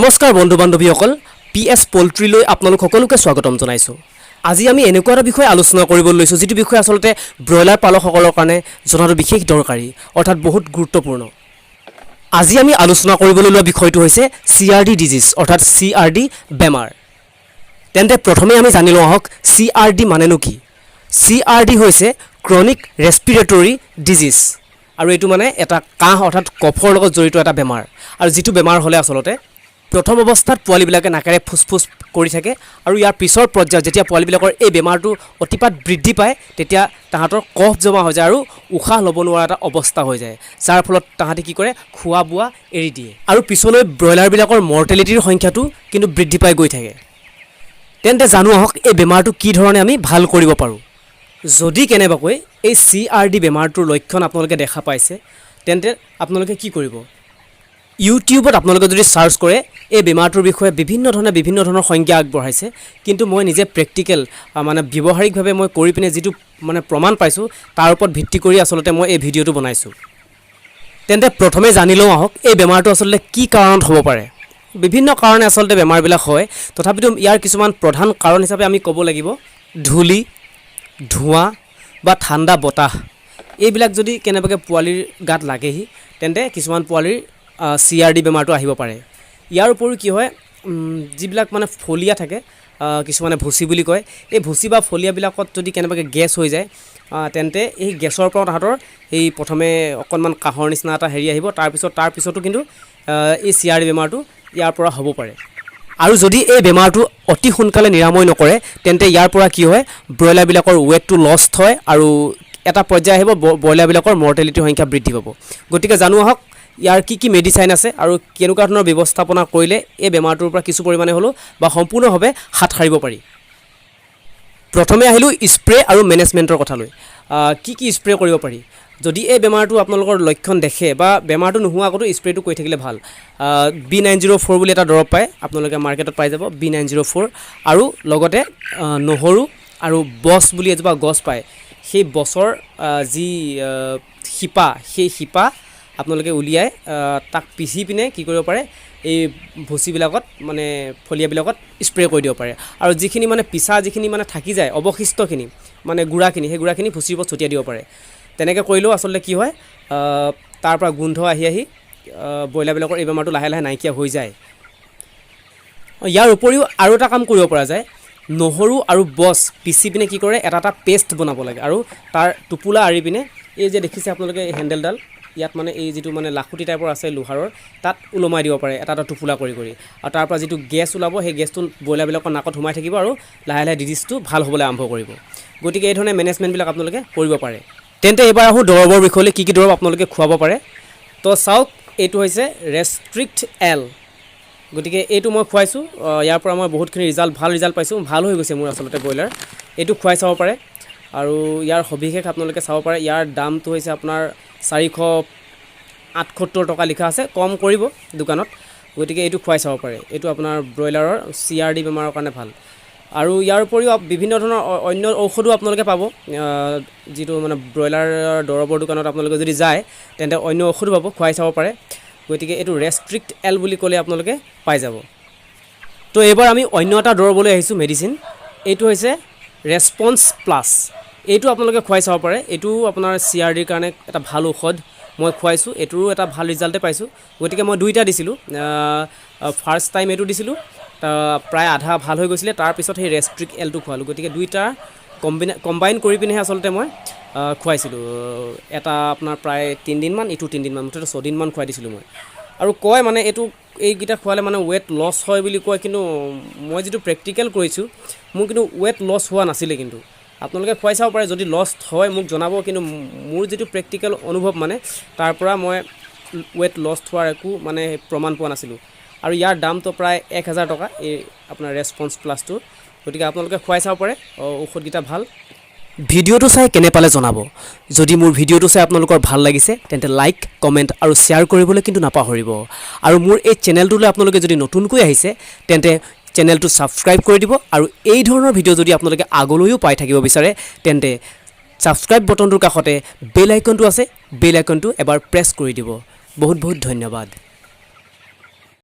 নমস্কাৰ বন্ধু বান্ধৱীসকল, P S পল্ট্ৰিলৈ আপোনালোক সকলোকে স্বাগতম জনাইছোঁ। আজি আমি এনেকুৱা এটা বিষয়ে আলোচনা কৰিব লৈছোঁ, যিটো বিষয় আচলতে ব্ৰইলাৰ পালকসকলৰ কাৰণে জনাটো বিশেষ দৰকাৰী, অৰ্থাৎ বহুত গুৰুত্বপূৰ্ণ। আজি আমি আলোচনা কৰিবলৈ লোৱা বিষয়টো হৈছে চিআৰডি ডিজিজ, অৰ্থাৎ চিআৰডি বেমাৰ। তেন্তে প্ৰথমে আমি জানি লওঁ আহক, চিআৰডি মানেনো কি? চিআৰডি হৈছে ক্ৰনিক ৰেছপিৰেটৰী ডিজিজ আৰু এইটো মানে এটা কাহ, অৰ্থাৎ কফৰ লগত জড়িত এটা বেমাৰ। আৰু যিটো বেমাৰ হ'লে আচলতে প্ৰথম অৱস্থাত পোৱালিবিলাকে নাকেৰে ফুচফুচ কৰি থাকে আৰু ইয়াৰ পিছৰ পৰ্যায়ত যেতিয়া পোৱালিবিলাকৰ এই বেমাৰটো অতিপাত বৃদ্ধি পায়, তেতিয়া তাহাঁতৰ কফ জমা হৈ যায় আৰু উশাহ ল'ব নোৱাৰা এটা অৱস্থা হৈ যায়, যাৰ ফলত তাহাঁতে কি কৰে, খোৱা বোৱা এৰি দিয়ে আৰু পিছলৈ ব্ৰইলাৰবিলাকৰ মৰ্টেলিটিৰ সংখ্যাটো কিন্তু বৃদ্ধি পাই গৈ থাকে। তেন্তে জানো আহক, এই বেমাৰটো কি ধৰণে আমি ভাল কৰিব পাৰোঁ। যদি কেনেবাকৈ এই চিআৰডি বেমাৰটোৰ লক্ষণ আপোনালোকে দেখা পাইছে, তেন্তে আপোনালোকে কি কৰিব? ইউটিউবত আপোনালোকে যদি চাৰ্চ কৰে, এই বেমাৰটোৰ বিষয়ে বিভিন্ন ধৰণে বিভিন্ন ধৰণৰ সংজ্ঞা আগবঢ়াইছে। কিন্তু মই নিজে প্ৰেক্টিকেল, মানে ব্যৱহাৰিকভাৱে মই কৰি পিনে যিটো মানে প্ৰমাণ পাইছোঁ, তাৰ ওপৰত ভিত্তি কৰি আচলতে মই এই ভিডিঅ'টো বনাইছোঁ। তেন্তে প্ৰথমে জানি লওঁ আহক, এই বেমাৰটো আচলতে কি কাৰণত হ'ব পাৰে। বিভিন্ন কাৰণে আচলতে বেমাৰবিলাক হয়। তথাপিতো ইয়াৰ কিছুমান প্ৰধান কাৰণ হিচাপে আমি ক'ব লাগিব ধূলি, ধোঁৱা বা ঠাণ্ডা বতাহ। এইবিলাক যদি কেনেবাকৈ পোৱালিৰ গাত লাগেহি, তেন্তে কিছুমান পোৱালিৰ চিআৰডি বেমাৰটো আহিব পাৰে। ইয়াৰ উপৰিও কি হয়, যিবিলাক মানে ফলীয়া থাকে, কিছুমানে ভুচি বুলি কয়, এই ভুচি বা ফলীয়াবিলাকত যদি কেনেবাকৈ গেছ হৈ যায়, তেন্তে এই গেছৰ পৰাও তাহাঁতৰ সেই প্ৰথমে অকণমান কাহৰ নিচিনা এটা হেৰি আহিব। তাৰপিছতো কিন্তু এই চিআৰডি বেমাৰটো ইয়াৰ পৰা হ'ব পাৰে। আৰু যদি এই বেমাৰটো অতি সোনকালে নিৰাময় নকৰে, তেন্তে ইয়াৰ পৰা কি হয়, ব্ৰইলাৰবিলাকৰ ৱেটটো লষ্ট হয় আৰু এটা পৰ্যায় আহিব, ব্ৰইলাৰবিলাকৰ মৰ্টেলিটিৰ সংখ্যা বৃদ্ধি পাব। গতিকে জানো আহক, ইয়াৰ কি কি মেডিচাইন আছে আৰু কেনেকুৱা ধৰণৰ ব্যৱস্থাপনা কৰিলে এই বেমাৰটোৰ পৰা কিছু পৰিমাণে হ'লেও বা সম্পূৰ্ণভাৱে হাত সাৰিব পাৰি। প্ৰথমে আহিলোঁ স্প্ৰে আৰু মেনেজমেণ্টৰ কথালৈ। কি কি স্প্ৰে কৰিব পাৰি? যদি এই বেমাৰটো আপোনালোকৰ লক্ষণ দেখে বা বেমাৰটো নোহোৱা আগতো স্প্ৰেটো কৰি থাকিলে ভাল। বি 904 বুলি এটা দৰৱ পায়, আপোনালোকে মাৰ্কেটত পাই যাব, বি 904। আৰু লগতে নহৰু আৰু বছ বুলি এজোপা গছ পায়, সেই বছৰ যি শিপা, সেই শিপা আপোনালোকে উলিয়াই তাক পিহি পিনে কি কৰিব পাৰে, এই ভুচিবিলাকত, মানে ফলীয়াবিলাকত স্প্ৰে কৰি দিব পাৰে। আৰু যিখিনি মানে পিছা যিখিনি মানে থাকি যায়, অৱশিষ্টখিনি, মানে গুড়াখিনি, সেই গুড়াখিনি ভুচিৰ ওপৰত ছটিয়াই দিব পাৰে। তেনেকৈ কৰিলেও আচলতে কি হয়, তাৰ পৰা গোন্ধ আহি আহি ব্ৰইলাৰবিলাকৰ এই বেমাৰটো লাহে লাহে নাইকিয়া হৈ যায়। ইয়াৰ উপৰিও আৰু এটা কাম কৰিব পৰা যায়। নহৰু আৰু বছ পিচি পিনে কি কৰে, এটা এটা পেষ্ট বনাব লাগে আৰু তাৰ টোপোলা আঁৰি পিনে, এই যে দেখিছে আপোনালোকে এই হেণ্ডেলডাল, ইয়াত মানে এই যিটো মানে লাখুটি টাইপৰ আছে লোহাৰৰ, তাত ওলমাই দিব পাৰে এটা এটা টোপোলা কৰি কৰি। আৰু তাৰ পৰা যিটো গেছ ওলাব, সেই গেছটো ব্ৰইলাৰবিলাকৰ নাকত সোমাই থাকিব আৰু লাহে লাহে ডিজিজটো ভাল হ'বলৈ আৰম্ভ কৰিব। গতিকে এই ধৰণে মেনেজমেণ্টবিলাক আপোনালোকে কৰিব পাৰে। তেন্তে এইবাৰ আহোঁ দৰৱৰ বিষয়লৈ, কি কি দৰৱ আপোনালোকে খুৱাব পাৰে। তো চাওক, এইটো হৈছে ৰেষ্ট্ৰিক্ট এল। গতিকে এইটো মই খুৱাইছোঁ। ইয়াৰ পৰা মই বহুতখিনি ৰিজাল্ট, ভাল ৰিজাল্ট পাইছোঁ। ভাল হৈ গৈছে মোৰ আচলতে ব্ৰইলাৰ। এইটো খুৱাই চাব পাৰে আৰু ইয়াৰ সবিশেষ আপোনালোকে চাব পাৰে। ইয়াৰ দামটো হৈছে আপোনাৰ 478 টকা লিখা আছে, কম কৰিব দোকানত। গতিকে এইটো খুৱাই চাব পাৰে। এইটো আপোনাৰ ব্ৰইলাৰৰ চিআৰডি বেমাৰৰ কাৰণে ভাল। আৰু ইয়াৰ উপৰিও বিভিন্ন ধৰণৰ অন্য ঔষধো আপোনালোকে পাব। যিটো মানে ব্ৰইলাৰৰ দৰৱৰ দোকানত আপোনালোকে যদি যায়, তেন্তে অন্য ঔষধো পাব, খুৱাই চাব পাৰে। গতিকে এইটো ৰেষ্ট্ৰিক্ট এল বুলি ক'লে আপোনালোকে পাই যাব। তো এইবাৰ আমি অন্য এটা দৰৱলৈ আহিছোঁ, মেডিচিন। এইটো হৈছে ৰেছপন্স প্লাছ। এইটো আপোনালোকে খুৱাই চাব পাৰে। এইটো আপোনাৰ চিআৰডিৰ কাৰণে এটা ভাল ঔষধ। মই খুৱাইছোঁ, এইটোৰো এটা ভাল ৰিজাল্টে পাইছোঁ। গতিকে মই দুইটা দিছিলোঁ। ফাৰ্ষ্ট টাইম এইটো দিছিলোঁ, প্ৰায় আধা ভাল হৈ গৈছিলে। তাৰপিছত সেই ৰেষ্ট্ৰিক্ট এলটো খোৱালোঁ। গতিকে দুইটা কম্বাইন কৰি পিনেহে আচলতে মই খুৱাইছিলোঁ। এটা আপোনাৰ প্ৰায় 3 দিনমান, ইটো 3 দিনমান, মুঠতে 6 দিনমান খুৱাই দিছিলোঁ মই। আৰু কয় মানে এইটো, এইকেইটা খোৱালে মানে ৱেট লছ হয় বুলি কয়। কিন্তু মই যিটো প্ৰেক্টিকেল কৰিছোঁ, মোৰ কিন্তু ৱেট লছ হোৱা নাছিলে। কিন্তু আপোনালোকে খুৱাই চাব পাৰে, যদি লছ হয় মোক জনাব। কিন্তু মোৰ যিটো প্ৰেক্টিকেল অনুভৱ, মানে তাৰ পৰা মই ৱেট লছ হোৱাৰ একো মানে প্ৰমাণ পোৱা নাছিলোঁ। আৰু ইয়াৰ দামটো প্ৰায় 1000 টকা, এই আপোনাৰ ৰেছপন্স প্লাছটো। গতিকে আপোনালোকে খুৱাই চাব পাৰে, ঔষধকেইটা ভাল। ভিডিঅ'টো চাই কেনে পালে জনাব। যদি মোৰ ভিডিঅ'টো চাই আপোনালোকৰ ভাল লাগিছে, তেন্তে লাইক, কমেণ্ট আৰু শ্বেয়াৰ কৰিবলৈ কিন্তু নাপাহৰিব। আৰু মোৰ এই চেনেলটোলৈ আপোনালোকে যদি নতুনকৈ আহিছে, তেন্তে চেনেলটো ছাবস্ক্ৰাইব কৰি দিব। আৰু এই ধৰণৰ ভিডিঅ' যদি আপোনালোকে আগলৈও পাই থাকিব বিচাৰে, তেন্তে ছাবস্ক্ৰাইব বটনটোৰ কাষতে বেল আইকনটো আছে, বেল আইকনটো এবাৰ প্ৰেছ কৰি দিব। বহুত বহুত ধন্যবাদ।